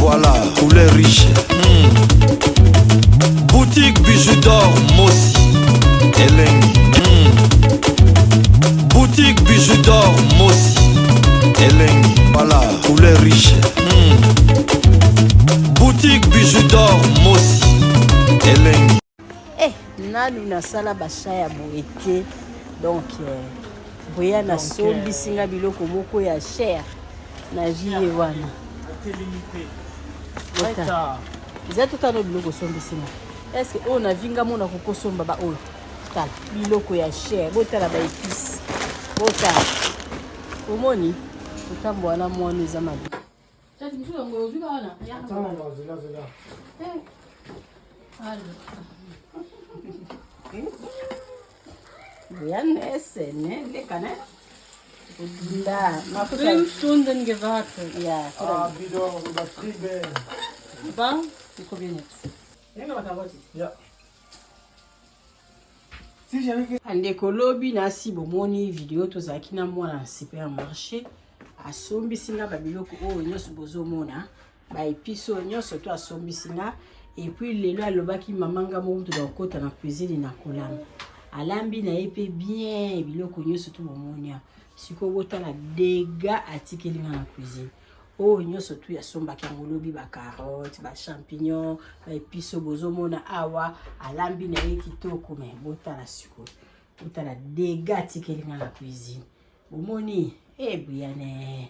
Voilà, couleur riche. Boutique Bijou d'or Mossi. Elengi. Boutique Bijou d'or Mossi. Elengi. Voilà, couleur riche. Boutique Bijou d'or Mossi. Elengi. Eh, nanu nasala basha ya boye te donc boya nasombisi nga biloko moko ya cher na vie ye wana. Bota. Eza totano biloko osombisi nga. Est-ce que oyo na vie nga mona kokosomba ba oyo? Tala biloko ya cher, botala ba épices. Botala. Omoni kotambola na mwana eza mabe. Tati mosusu yango ozwi wana. Eh. 5 Stunden gewartet. Ja, Ah, wieder übertrieben. Aber wir probieren jetzt. Ja. Sicher, Andeko, lobi nasi bomoni video, tozalaki na mwana na supermarché, asombisi nga babiloko oyo nyonso bozomona, baépices oyo nyonso to asombisi nga. Et puis lelo alobaki: "Mama, nga moko mutu nakokota na cuisine na kolamba." Alambi na ye mpe bien biloko nyonso to bomoni awa. Sikoyo botala dégâts atikeli nga na cuisine. Oyo nyonso tu asombaki yango lobi, bacarotte, bachampignon, baépices oyo bozomona awa, alambi na ye kitoko. Me botala sikoyo, botala dégâts atikeli nga na cuisine. Bomoni ebuyane,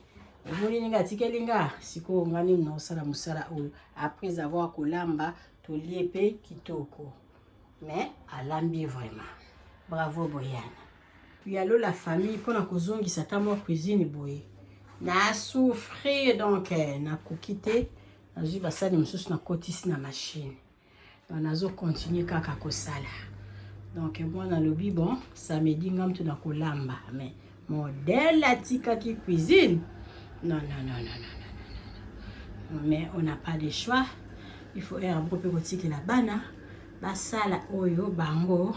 omoni ndenge atikeli nga. Sikoyo nga nini naosala mosala oyo après avoir kolamba, tolie mpe kitoko, mais alambi vraiment. Bravo Boyana. Yalo la famille, mpona kozongisa ata mwa cuisine boye na souffrir. Donc nakoki te, nazwi basali mosusu, nakotisi na machine, donc nazocontinue kaka kosala. Donc mwana alobi: "Bon, samedi nga mutu na kolamba." Mais modèle atikaki cuisine, non, non, non, non, non, non, non. Mais on n'a pas de choix, il faut ere moko mpe kotikela bana basala oyo bango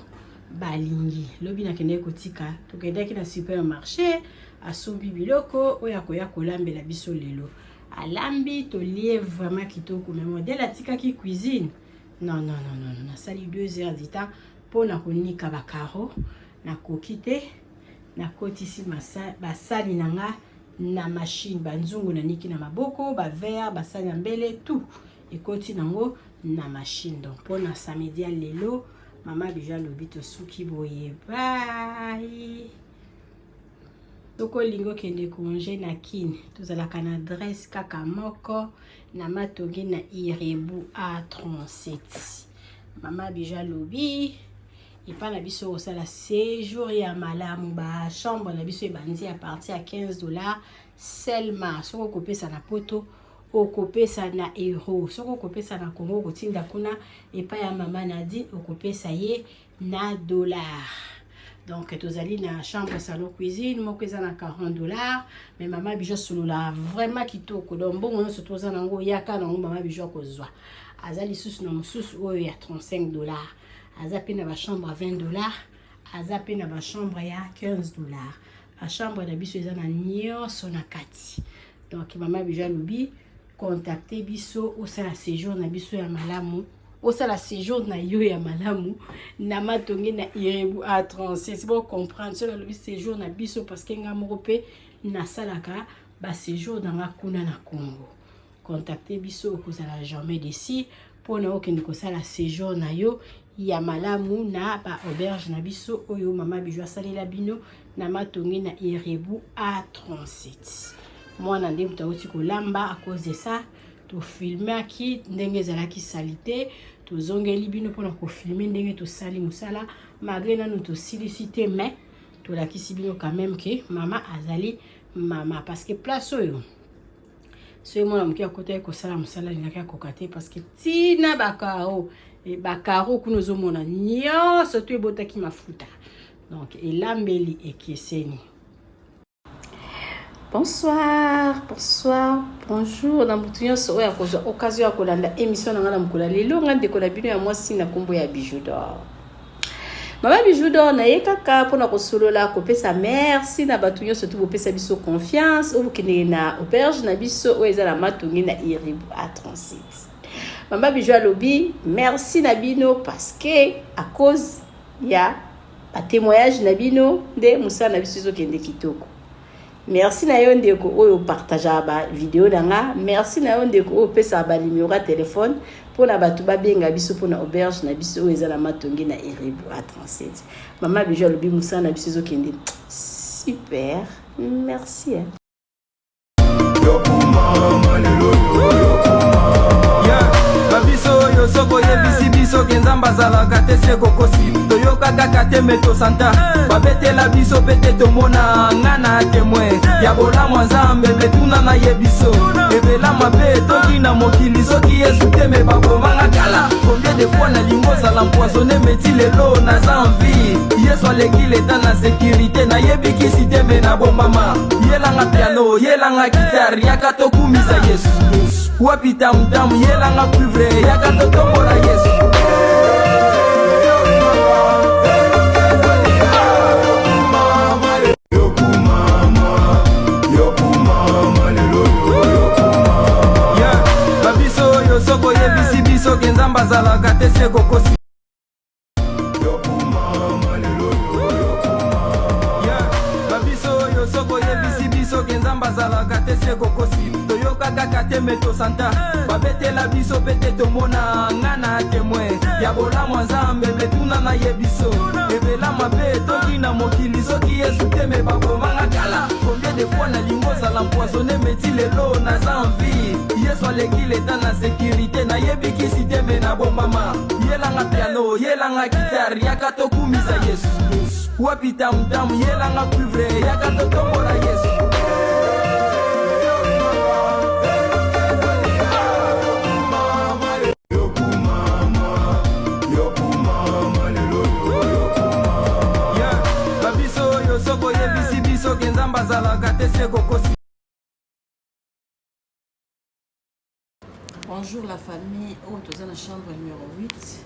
balingi. Lobi nakendeki kotika, tokendaki na supermarché, asombi biloko oyo akoya kolambela biso lelo, alambi, tolie vraiment kitoko. Mais modèle atikaki cuisine, non, non, non, non, non. Nasali 2 heures du temps mpona konika bacarreaux, nakoki te, nakotisi basali na nga na machine, banzungu naniki na maboko, baverre, basali ya mbele, tout ekoti nango na machine. Donc mpona samedi ya lelo, mama Bijou alobi tosuki boye, bye. Soki olingi okende congé na Kine, tozalaka na adresse kaka moko na Matonge na Irebu A37. Mama Bijou alobi epai na biso kosala séjour ya malamu. Bachambre na biso ebandi à partir ya 15 $ seulement. Soki okopesa na Poto, okopesa na euro. Soki okopesa na Congo, okotinda kuna epai ya mama Nadine, okopesa ye na dollar. Donc tozali na chambre, salon, cuisine moko eza na 40 $. Mais mama Bijou asolola vraiment kitoko. Donc mbongo nyonso toza nango, yaka nango, mama Bijou akozwa. Aza lisusu na mosusu oyo ya 35 $, aza mpe na bachambre ya 20 $, aza mpe na bachambre ya 15 $. Bachambre na biso eza na nyonso na kati. Donc mama Bijou alobi contacte biso, osala séjour na biso ya malamu, osala séjour na yo ya malamu na Matonge na Irebu A36. Bo comprendre soki nalobi séjour na biso, parce que nga moko mpe nasalaka baséjour na nga kuna na Congo. Contacte biso, okozala jamais déçu mpona okende kosala séjour na yo ya malamu na baauberge na biso oyo mama Bijou asalela bino na Matonge na Irebu A37. Mwana nde moto awuti kolamba. À cause de ça, tofilmaki ndenge ezalaki sali te, tozongeli bino mpona kofilme ndenge tosali mosala, malgré nanu tosilisi te, mais tolakisi bino quand même ke mama azali mama, parce que place oyo, soki mwana moke akotaki kosala mosala, alingaki akoka te, parce que ntina bacarreaux, bacarreaux kuna ozomona nyonso to ebotaki mafuta. Donc elambeli ekeseni. Bonsoir, bonsoir, bonjour na motu nyonso oyo akozwa occasion ya kolanda émission na ngai na mokolo ya lelo. Ngai ndeko na bino ya mwasi na nkombo ya Bijou d'or. Mama Bijou d'Or na ye kaka mpona kosolola, kopesa merci na bato nyonso tu bopesa biso confiance oyo bokendeke na auberge na biso oyo eza na Matonge na Iribu a 37. Mama Bijou alobi merci na bino parce que à cause ya batémoignage na bino nde mosala na biso ezokende kitoko. Merci na yo ndeko oyo opartageaka bavideo na nga. Merci na yo ndeko oyo opesaka banimero ya telefone mpona bato babenga biso mpona auberge na biso oyo eza na Matonge na Eribu a 37. Mama Bijou alobi mosala na biso ezokende super. Merci, hein. Babiso oyo soki oyebisi biso ke Nzambe azalaka te, se kokosi. Toyoka kaka te, me tosanta babetela biso mpe te. Tomona nga na témoin ya bolamu ya Nzambe. Metuna naye biso ebela mabe toki na mokili. Soki Yesu te, me babomanga kala. Combien de fois nalingi ozala empoisonné, meti lelo naza en vie. Yesu aleki leta na sécurité. Nayebi kisi te, me nabombama. Yelanga piano, yelanga guitare, yaka tokumisa Yesu. Wapi tamtam? Yelanga cuivre, yaka totombola Yesu. Yeah, babiso oyo soki oyebisi biso ke Nzambe azalaka te, se kokosi. Yeah, babiso oyo soki oyebisi biso ke Nzambe azalaka te, se kokosi. Toyoka kaka te, me tosanta babetela biso mpe te. Tomona nga na témoin ya bolamu ya Nzambe. Metuna naye biso ebela mabe toki na mokili. Soki Yesu te, me babomanga kala. Combien de fois nalingi ozala empoisonné, meti lelo naza en vie. Yesu aleki leta na sécurité. Nayebi kisi te, me nabombama. Yelanga piano, yelanga guitare, yaka tokumisa Yesu. Wapi tamtam? Yelanga cuivre, yaka totombola Yesu. Yeah, babiso oyo soki oyebisi biso ke Nzambe azalaka te, se kokosi. Bonjour la famille. Oyo toza na chambre numéro 8.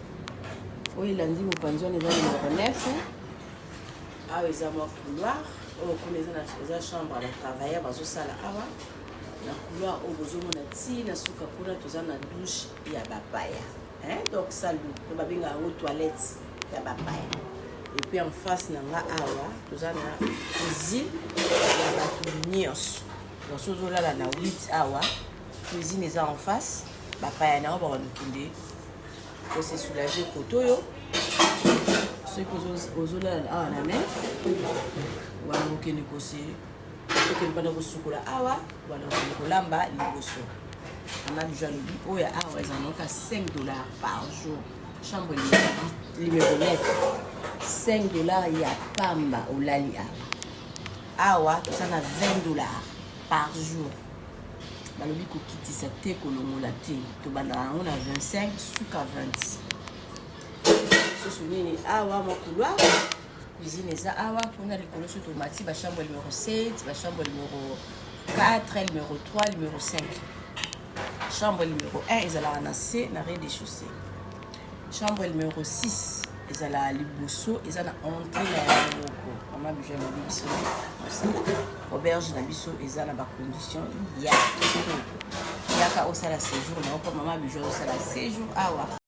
Oyo elandi mopanzi wana eza numéro 9. Awa eza mwa couloir. Oyo kuna eza chambre ya batravailleur bazosala awa na couloir. Oyo bozomona ti na suka kuna, toza na douche ya bapaya, hein? Donc salle to babengaka yango toilette ya bapaya. Et puis en face na nga awa toza na cuisine ya bato nyonso. Donc so ozolala na 8 awa, cuisine eza en face. Bapaya na yo bakokende kose soulager kote oyo. Soki ozolala awa na 9 wana, okende kose okende banda kosukola awa wana, okende kolamba liboso. Mama Bijou alobi oyo awa eza noka 5 $ par jour. Chambre numéro 9, 5 $ ya pamba olali awa. Awa toza na 20 $ par jour. Balobi kokitisa te, kolongola te. Tobandaka yango na 25, suka 20. Susu nini awa? Mwa couloir, cuisine eza awa. Mpona likolo, so tomati, bachambre numéro 7, bachambre numéro 4, numéro 3, numéro 5. Chambre numéro 1 ezalaka na se, na rez de chaussée. Chambre numéro 6 ezalaka liboso, eza na entrée na yango moko. Mama Bijou alobi biso mosala auberge na biso eza na bacondition ya kitoko. Yaka osala séjour na yo, mpo Mama Bijou azosala séjour awa.